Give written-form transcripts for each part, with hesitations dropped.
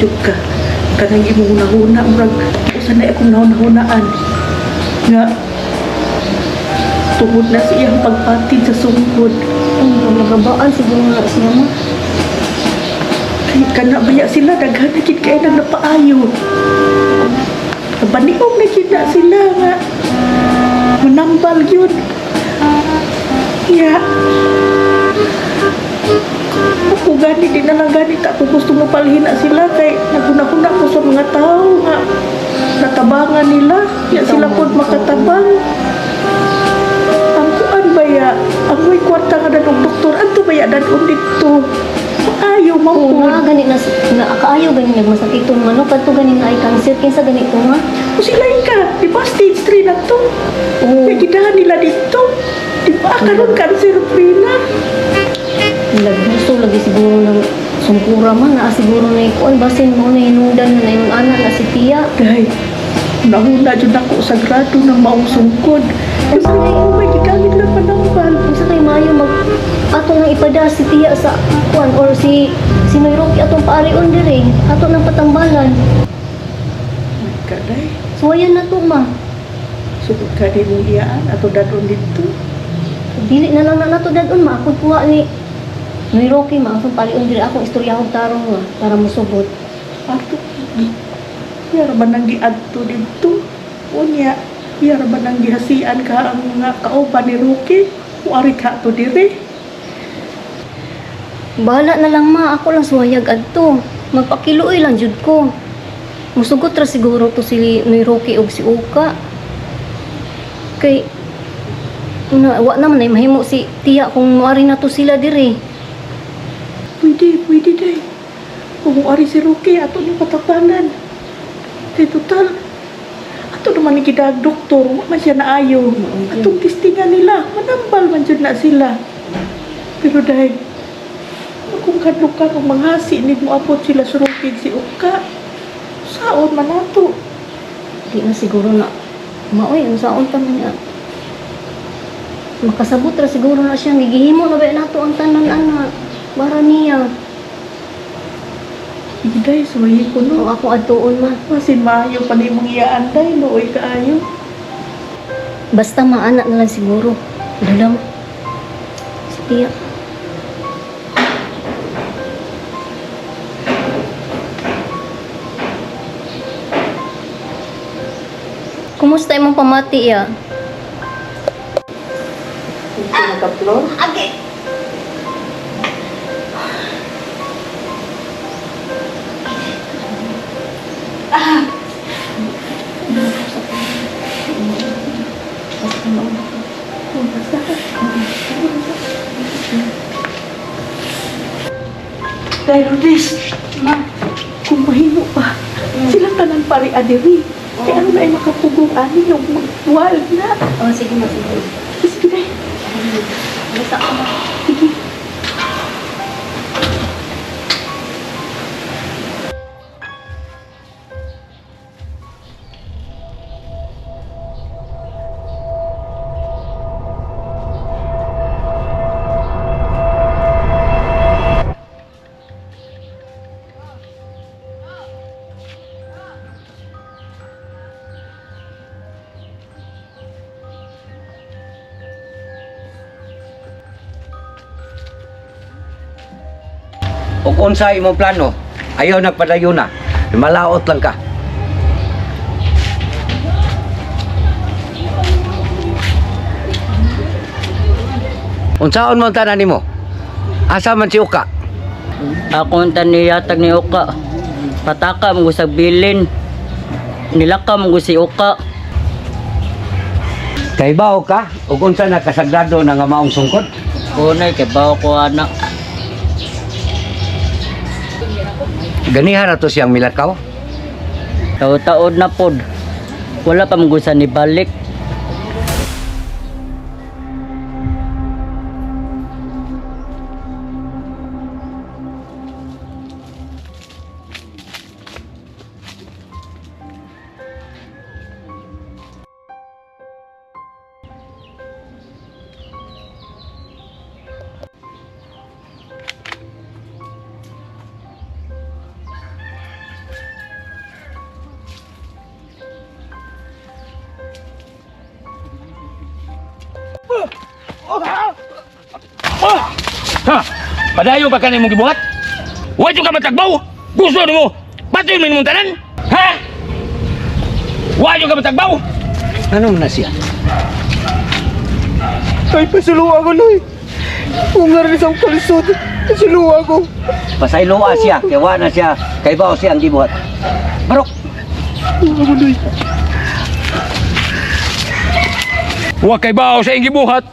jud ka. Kanang imong hunahuna murag usa na akong nahunahunaan nga tungod na sa iyang pagpatid sa sungkod. Ay, magabaan siguro na siya ma. Kay kana baya sila daghan na gid kay nang napaayo. Nabaniog na gid na sila nga manambal yun. Ya. Ako gani, di na lang gani ta ako gusto mo palhin na sila kay naghuna-huna ko sa mga tao nga natabangan nila. Ya sila pod makatabang. Ang kuan ba ya? Ang may kwarta nga danog doktor, anto ba ya dadon dito? Maayo man Oo, pod. nga gani na, na kaayo gani nagmasakiton man no kadto gani na ay cancer kinsa gani to ma? O sila ka, di ba stage 3 na to? Oo. May gidahan nila dito. Di ba karon cancer free na? Nagduso lagi siguro ng sungkura man naa siguro na ikuan basin mo na hinungdan na ingon ana na si Tia. Dahil, nahuna dyan ako sa grado ng maong sungkod. Kasi oh, may gigamit lang panambal. Unsa kay maayo mag ato nang ipada si Tia sa kuan or si si Noy Rocky atong paarion dire ato nang patambalan. My God, ay. Suwayan na to ma. Sugod ka di mong iyaan ato dadon dito. Dili na lang na nato dadon ma akong kuha ni Noy Rocky ma akong paarion dire akong istoryahong tarong ma para mosugot. Ato, yara ba nang giadto dito? Unya, yara ba nang gihasian ka ang mga kauban ni Rocky? Uari ka to dire? Bahala na lang ma, ako lang suwayag adto. Magpakiluoy lang jud ko. Musugot ra siguro to si Noy Rocky og si Uka. Kay na wa naman ay mahimo si Tia kung moari na to sila dire. Pwede, pwede day. Kung ari si Rocky, ato niyong katapanan. Kay total, ato naman ni kita doktor, wa man siya naayo. Atong testingan nila, manambal man jud na sila. Pero dahil, kung kadlukan kung manghasi ni moabot sila sa Rocky si Uka, saon man nato. Di na siguro na maoy unsaon pa man niya. Makasabot ra siguro na siya gigihimo na ba nato ang tanan ana para niya. Sige day, suwayi ko No, no. ako adtuon ma. Masin maayo pa ni mong iyaan day, nooy kaayo. Basta maana na lang siguro. Dalam. Si Tia. Kumusta imong pamati ya? Hindi nagka-floor. Age. Dahil Lourdes, Ma, kung mahimo pa, sila tanan pari adiri. Kaya ano na ay makapugong ani yung magwal na. Oh, sige ma, sige. Sige day. Basta ako ma. Sige. Ug unsa imong plano? Ayaw nagpadayon na. Malaot lang ka. Unsaon man tanan nimo? Asa man si Uka? Ako ang taniyatag ni Oka. Pataka mo sa bilin. Nilaka mo si Oka. Kay bao ka ug unsa na kasagrado na nga maong sungkod? Unay kay bawo ko anak. Ganiha ra to siyang milakaw. Taod-taod na pod. Wala pa mo sa nibalik. Ha? Padayo pa kanay mong gibuhat? Wa jud ka matagbaw? Gusto nimo patuyon mo imong tanan? Ha? Wa jud ka matagbaw? Ano man na siya? Ay, pasuluwa ko, Noy. Kung nga rin sa kalisod, pasuluwa ko. Pasayloa siya, kay wa na siya, kay bao siya ang gibuhat. Barok! Ako, Noy. Wa kay bao sa iyang gibuhat?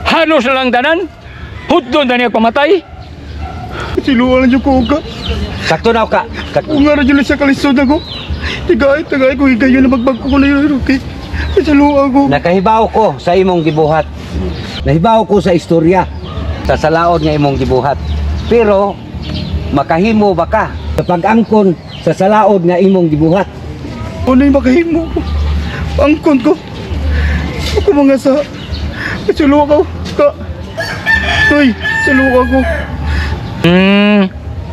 Halos na lang tanan? Hutdon na niya pamatay? Pasuluwa lang yung kuga. Sakto na ka. Sakto. Kung nga rin yun sa kalisod ako. Tagay, tagay ko, higayon na magbag ko na yun, okay? Pasuluwa ko. Nakahibaw ko sa imong gibuhat. Nahibaw ko sa istorya sa salaod nga imong gibuhat. Pero makahimo ba ka sa pag-angkon sa salaod nga imong gibuhat? Ano yung makahimo ko? Angkon ko. Ako mga sa... Pasuluwa ko. Ka. Noy, pasuluwa ko.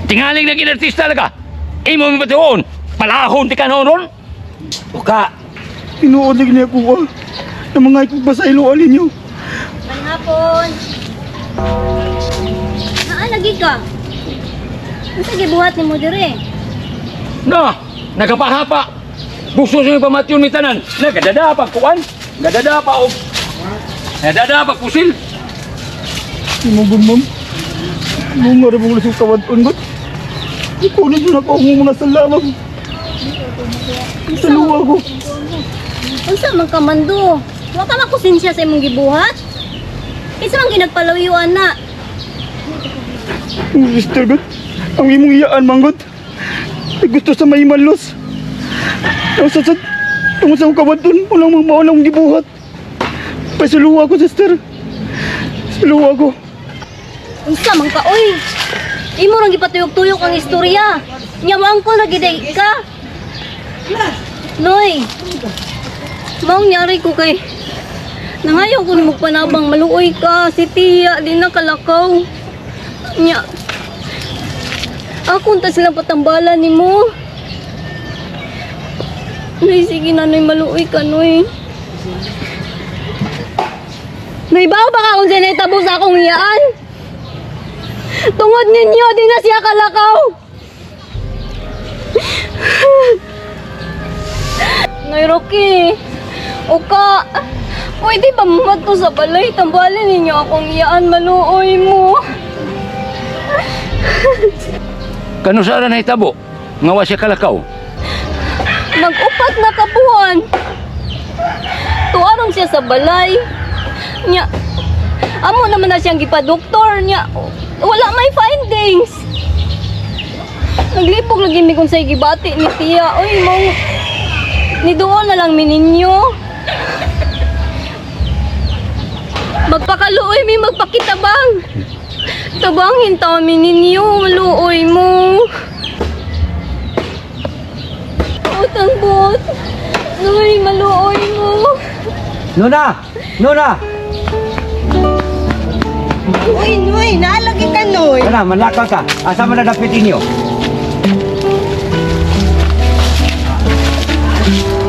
Tingaling naging artista talaga. Imo mi patuon. Palahon ti kanon ron. Uka, Tinuod lang niya ko ah. Na mga ipagpasailoan ninyo. Manghapon. Naa lagi ka. Unsa gibuhat nimo dire? Na, nagapahapa. Gusto siya pamatyon mi tanan. Nagadada pa kuan. Gadada pa og. Nadada pa pusil. Imo ba, ma'am? Mo nga rin mong lasong kawadon ba't? Ikunin nyo na ako ang mga sala, ma'am. Saluwa ko. Unsa man ka mando? Wa ka makonsensya sa imong gibuhat? Kinsa man ginagpalawyoan na? Mr. God, ang imong iyaan, manggot. Ay gusto sa may malos. Ang sasad, tungod sa akong kawadon, walang mga maunang gibuhat. Pasuluwa ko, sister. Saluwa ko. Unsa man ka oy? Imo rang gipatuyok-tuyok ang istorya. Nya moangkon ra gid ay ka. Noy. Maong nyari ko kay nangayo ko nimo panabang maluoy ka si Tia di na kalakaw. Nya. Ako ta silang patambalan nimo. Noy, sige na, Noy, maluoy ka, Noy. Noy, bawo ba ka kung sinetabo sa akong iyaan? Tungod ninyo, di na siya kalakaw. Noy Rocky, Uka, pwede ba mamadto sa balay? Tambalin ninyo akong iyaan, maluoy mo. Kano sa ra nahitabo? Nga wa siya kalakaw. Mag-upat na kabuhan. Tuarong siya sa balay. Nya, amo naman na siyang gipa-doktor. Nya, wala may findings. Naglipog lagi mi kung sa'y gibati ni Tia. Uy, mong, ni doon na lang mi ninyo. Magpakaluoy mi, magpakitabang. Tabangin ta mi ninyo, maluoy mo. Utang bot. Noy, maluoy mo. Nuna! Nuna! Uy, Noy, naalagi ka, Noy. Kana, manlakaw ka. Asa man na dapit inyo?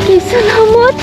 Ay, salamat.